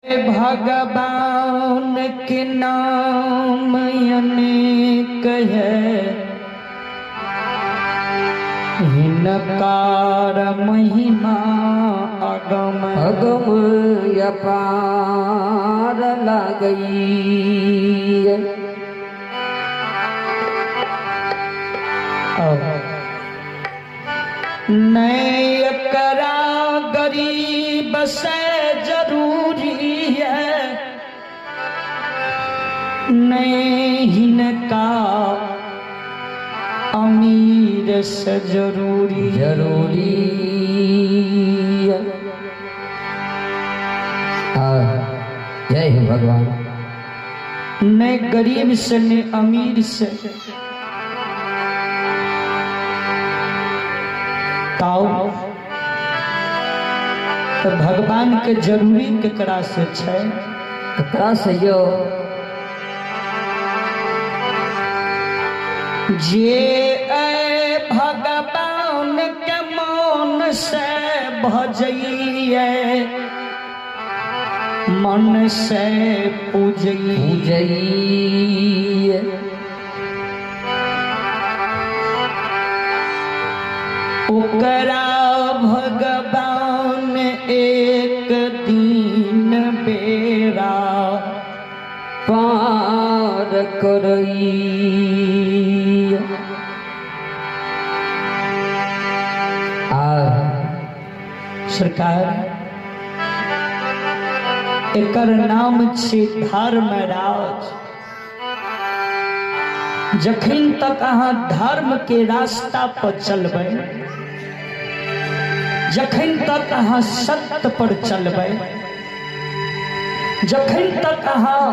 भगवान के नाम अनेक है, हिनकार महिमा अगम अगम अपार लागई। नहीं करा गरीब से जरूरी है, नहीं हिनका अमीर से जरूरी जरूरी। जय हो भगवान। नहीं गरीब से नहीं अमीर से। ताओ तो भगवान के जरूरी केकरा से छै? ककरा से यो? जे ऐ भगवान के मन से भजइए, मन से पूजइए, पूजइए। ओकरा भगवान एक दिन बेरा पार करई। सरकार एकर नाम छी धर्मराज। जखन तक अहाँ धर्म के रास्ता पर चलबै, जखन तक अहाँ सत्य पर चलबै, जखन तक अहाँ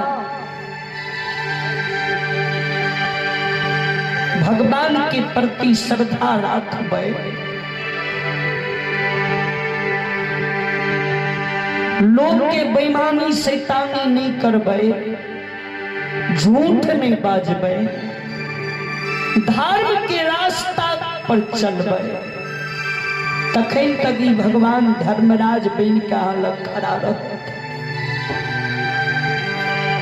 भगवान के प्रति श्रद्धा राखबै, लोग के बेईमानी शैतानी नहीं करबै, झूठ नहीं बाजबै, धर्म के रास्ता पर चलबै, तखन तक ई भगवान धर्मराज बनि के अहाँ लग खड़ा रहत।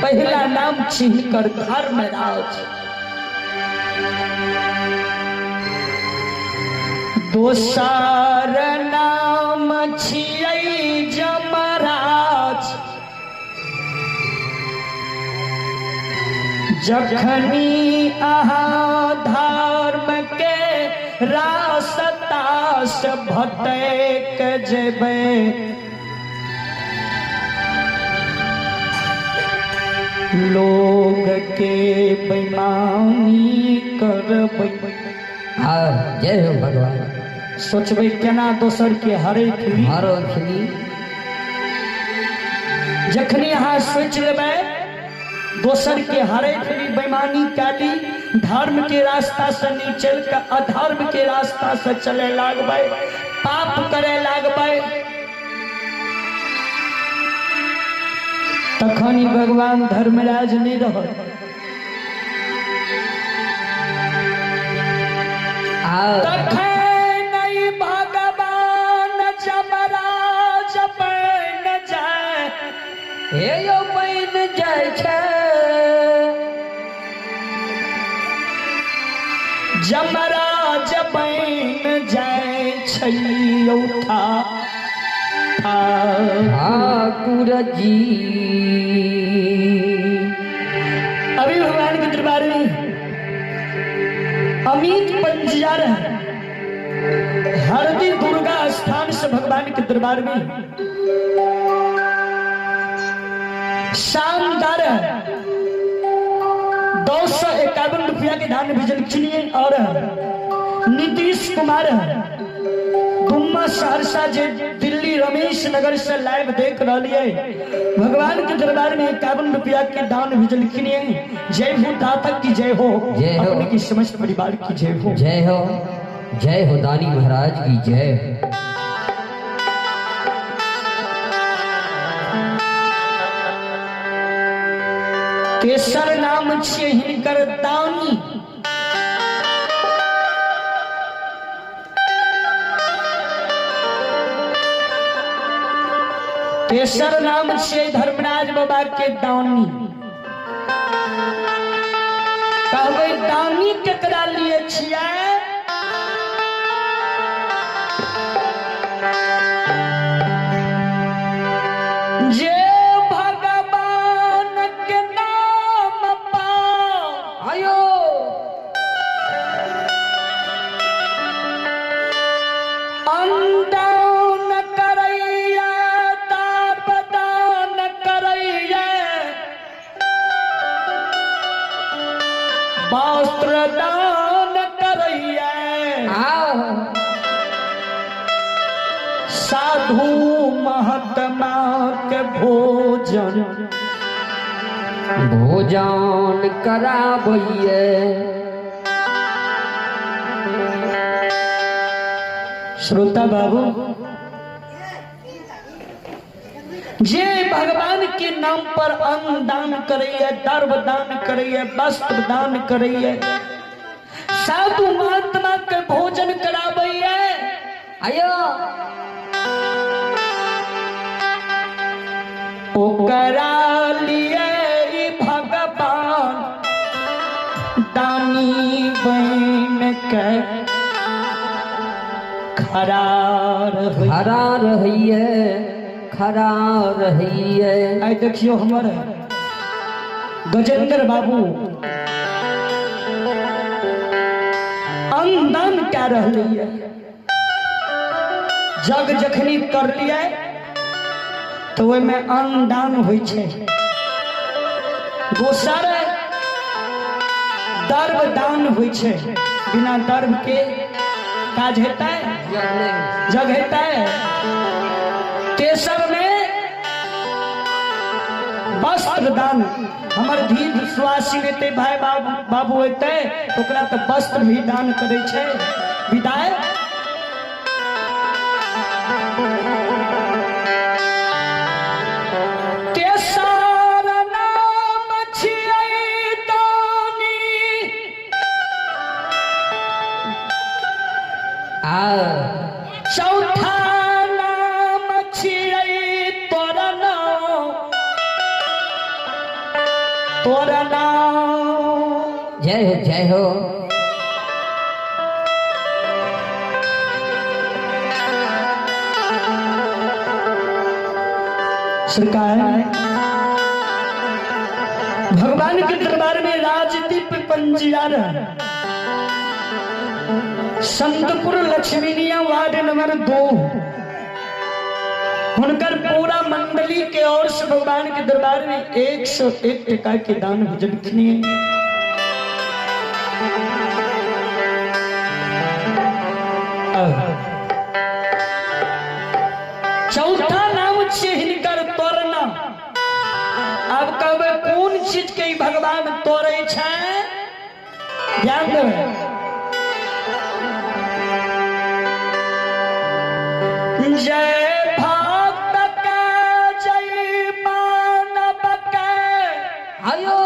पहला नाम छी हिनकर धर्मराज। दोसर नाम छियै जमराज। जखनी अहाँ धर्म के रास्ता से भटक जेबै, लोग के बेईमानी करबै। जय हो भगवान। सोचबै केना दोसर के हरैत ली, हरैत ली। जखनी अहाँ सोच लेबै दोसर के हरैत ली, बेईमानी कैली, धर्म के रास्ता से नहीं चल के अधर्म के रास्ता से चले लागबै, पाप करे लागबै, तखन ही भगवान धर्मराज नहीं रहत। तखन भगवान जमराज बन जाय, हे यो बन जाय छै। जमराज बन जाय छै ठाकुर जी। अभी भगवान के दरबार में अमित पंजियार हरदी दुर्गा स्थान से भगवान के दरबार में शानदार 251 रुपया के दान भेजल चिनिए। और नीतीश कुमार दुम्मा सहरसा जे दिल्ली रमेश नगर से लाइव देख रही है, भगवान के दरबार में 51 रुपया के दान भेजल किनिए। जय हो दातक की जय हो, जय हो अपने की समस्त परिवार की जय हो, जय हो, जय हो दानी महाराज की जय। तेसर नाम छियै हिनकर दानी। तेसर नाम छियै धर्मराज बाबा के दानी। कहबै दानी केकरा लिए छियै? जे भगवान के नाम पाओ आयो अन्नदान करैया, दान करैया, वस्त्र दान करैया, साधु महात्मा के भोजन भोजन कराबैये। श्रोता बाबू, जे भगवान के नाम पर अन्न दान करैया, द्रव्य दान करैया, वस्त्र दान करैया, साधु महात्मा के भोजन कराबैया, आयो ओकरा लिए भगवान दानी बन के खड़ा खड़ा रहिए, खड़ा रहिए। आई देखियो हमर गजेंद्र बाबू अन्नदान क्या रहलिए, जग जखनी कर लिया तो ओहिमे अन्नदान होइ छै। दोसर द्रव्य दान होइ छै, बिना द्रव्य के काज हेतै? जग हेतै? तेसर में वस्त्र दान। हमर धीर विश्वासी एतै, भाई बाबू एतै, ओकरा तऽ वस्त्र भी दान करै छै। विदाई तेसर नाम छियै दानी, आ चौथा नाम छियै तोरा नाम, तोरा नाम। जय हो, जय हो। सरकार भगवान के दरबार में राजदीप पंजियार संतपुर लक्ष्मीनिया वार्ड नंबर 2 हुनकर पूरा मंडली के ओर से भगवान के दरबार में 101 टका के दान भेजलखिन। चौथा नाम छियै हिनकर तोड़ना। अब कहबै कोन चीज के भगवान तोड़ै छै? ध्यान देबै। जय भक्त के जय मानव के, आयो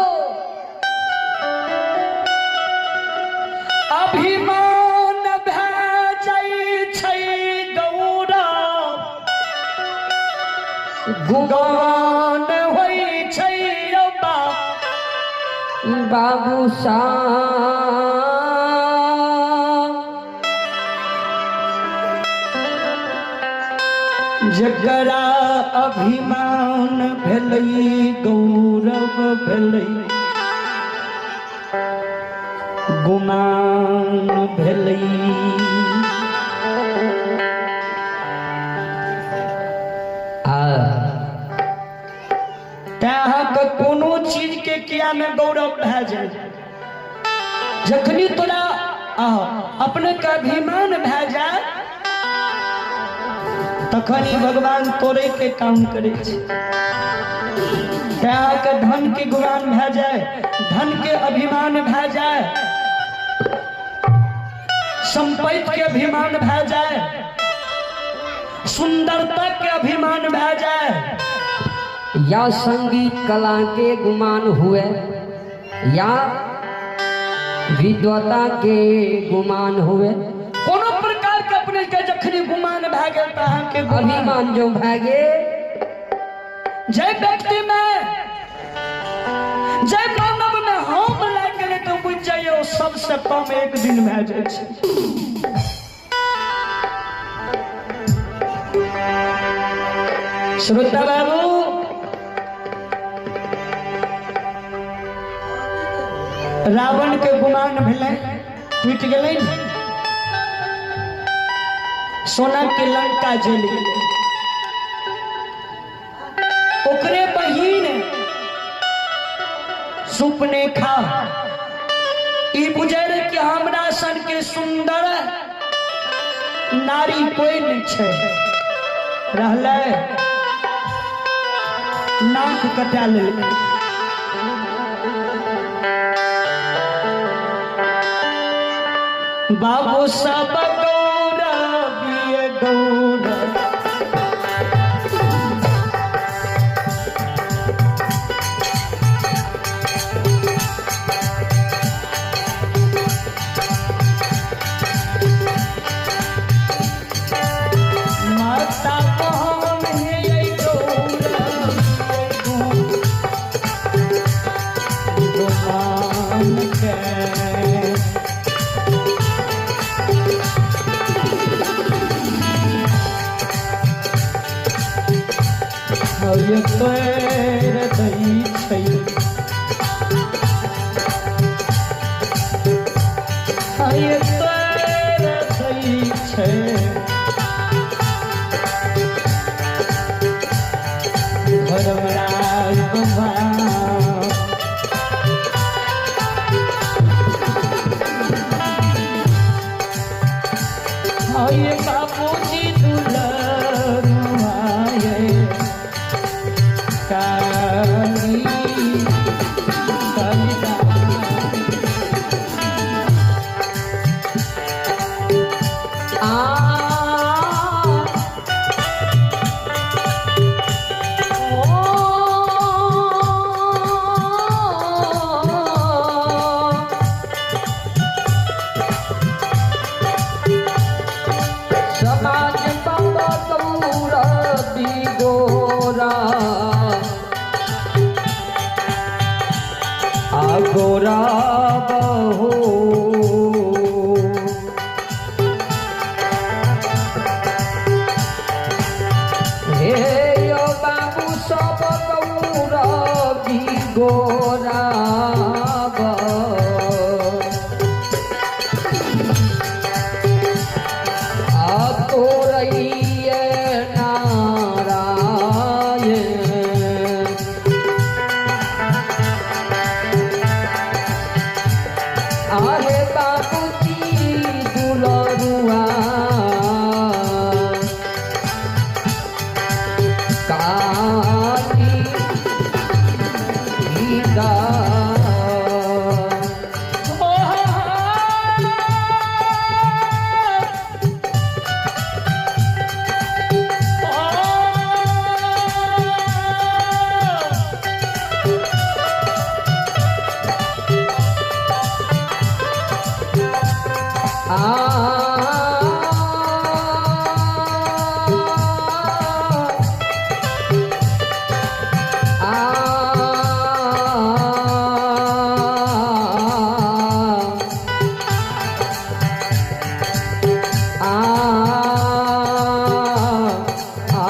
अभिमान भए जाइ छै गौरव, गुमान होइ छै बाबू सा। जकरा अभिमान भेलै गौरव भेलै गुमान भेलै। तें अहाँके कोनो चीज के किया ने गौरव भए जाय, जखनी तोरा अपने के अभिमान भए जाय तखन भगवान तोड़े के काम करे छै। तें अहाँके धन के गुमान भए जाय, धन के अभिमान भए जाय, संपत्ति के अभिमान भए जाय, सुंदरता के अभिमान भए जाय, या संगीत कला के गुमान हुए, या विद्वता के गुमान हुए, कोनो प्रकार के अपने के जखनी गुमान भए गेल त अहाँके अभिमान जो भए गेल जे व्यक्ति में जे मानव में हम लागि गेलै तऽ बुझि जाइयो सबसे कम एक दिन भए जाइ छै। श्रोता बाबू, रावण के गुमान भेलै, टूटि गेलै, सोना के लंका जलि गेलै। ओकरे बहिन सुपनेखा ई बुझै रहे कि हमरा सन के सुंदर नारी कोई नहीं छै, रहलै नाक कटा लेलकै। बाबू सब गौरव गौरव माता मोहन हे गौरव गुमान के। हय तोर दै छै, हय तोर दै छै, धर्मराज भगवान। हय बाबूजी दुलरुआए काली कालिका। आ समाज बाबा गौरवी गोरा आ गोरा बहो। हे यो बाबू सब गौरवी गोरा आ तोरैये नारायण। आहे बाबूजी दुलरुआ काली गीता। आ आ आ आ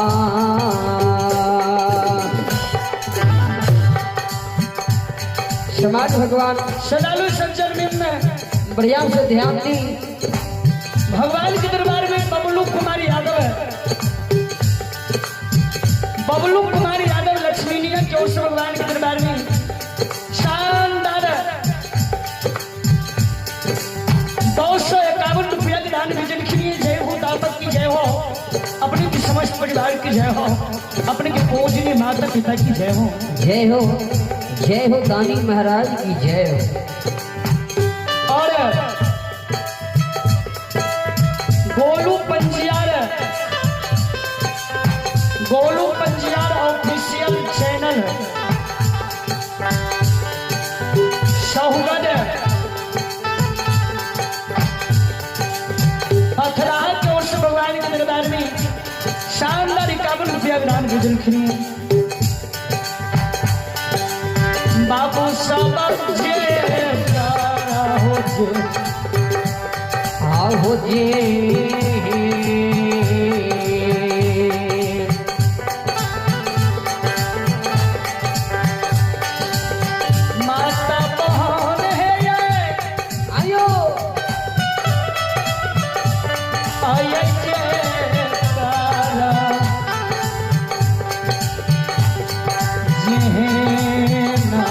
समाज भगवान सदालु सज्जन में बढ़िया से ध्यान दी। भगवान के दरबार में बबलू कुमार यादव है, बबलू कुमार यादव लक्ष्मीनिया की ओर से भगवान के दरबार में शानदार 251 रुपया के दान भेजन के लिए जय हो, दापत की जय हो, अपने की समस्त परिवार की जय हो, अपने के पूजनीय माता पिता की जय हो। जय हो, जय हो दानी महाराज की जय हो। और Golu Panjiyar, Golu Panjiyar official channel Sahugarh Athraha की ओर से भगवान के दरबार में शानदार 51 रुपया विधान भोजन खिली। बाबू सब जे हो जे आहो जे। माता बहन है ये आयो आय जे तारा जेना।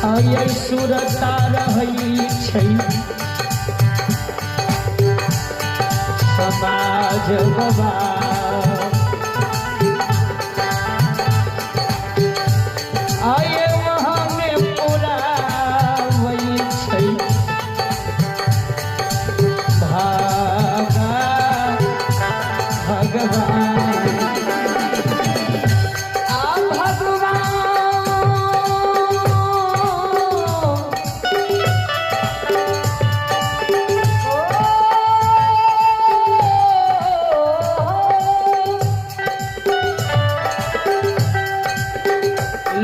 आय सुरता रहै छै समाज बाबा। आये वहाँ में पुरावै छै भागा भगवान। आ भगवान ओ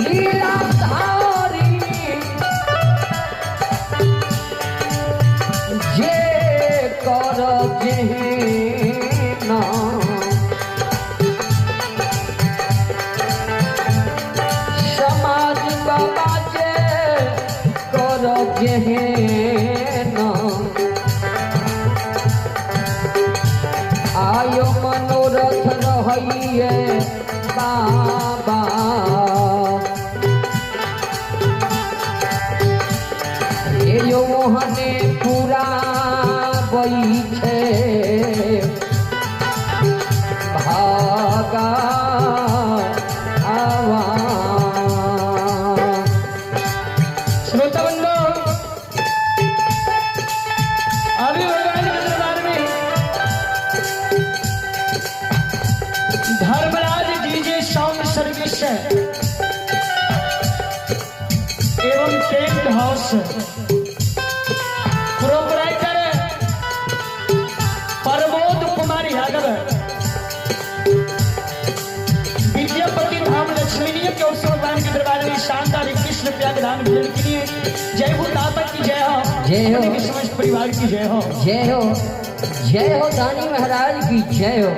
लीलाधारी जे कर जेना समाज बाबा जे कर जेना आयो मनोरथ रहैये बाबा। हे यो मोहने पूरा छै भागा आवा। श्रोता बंधु, अभी भगवान के दरबार में धर्मराज डीजे साउंड सर्विस एवं tent house proprietor Pramod Kumar Yadav Vidyapati Dham लक्ष्मीनिय के ओर से भगवान के दरबार में शानदार 21 रुपया के दान भजन के लिए। जय हो दाता की जय हो। जय हो। अपने समस्त परिवार की जय हो। जय हो, जय हो दानी महाराज की जय हो।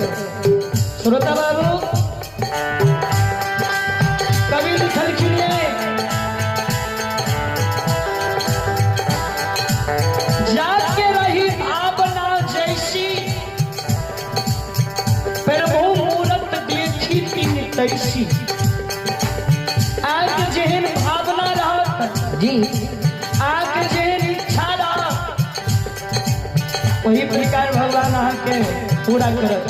श्रोता बाबू, कवि लिखल खिलिए जाके रही भावना जैसी प्रभु मूरत देखी तीन तैसी। आके जेहन भावना रहत जी आके जेहन इच्छा रहत वही प्रकार भगवान अहाँके पूरा करत।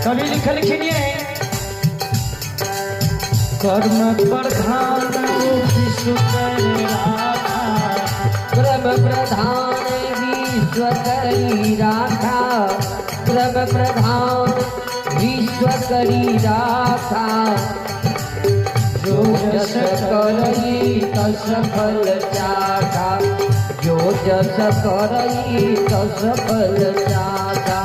कवि लिखलखिन ये कर्म प्रधान विश्व कर राखा। कर्म प्रधान विश्व करी राखा। कर्म प्रधान विश्व करी राखा। जो जस करई तस फल चाखा। जो जस करई तस फल चाखा।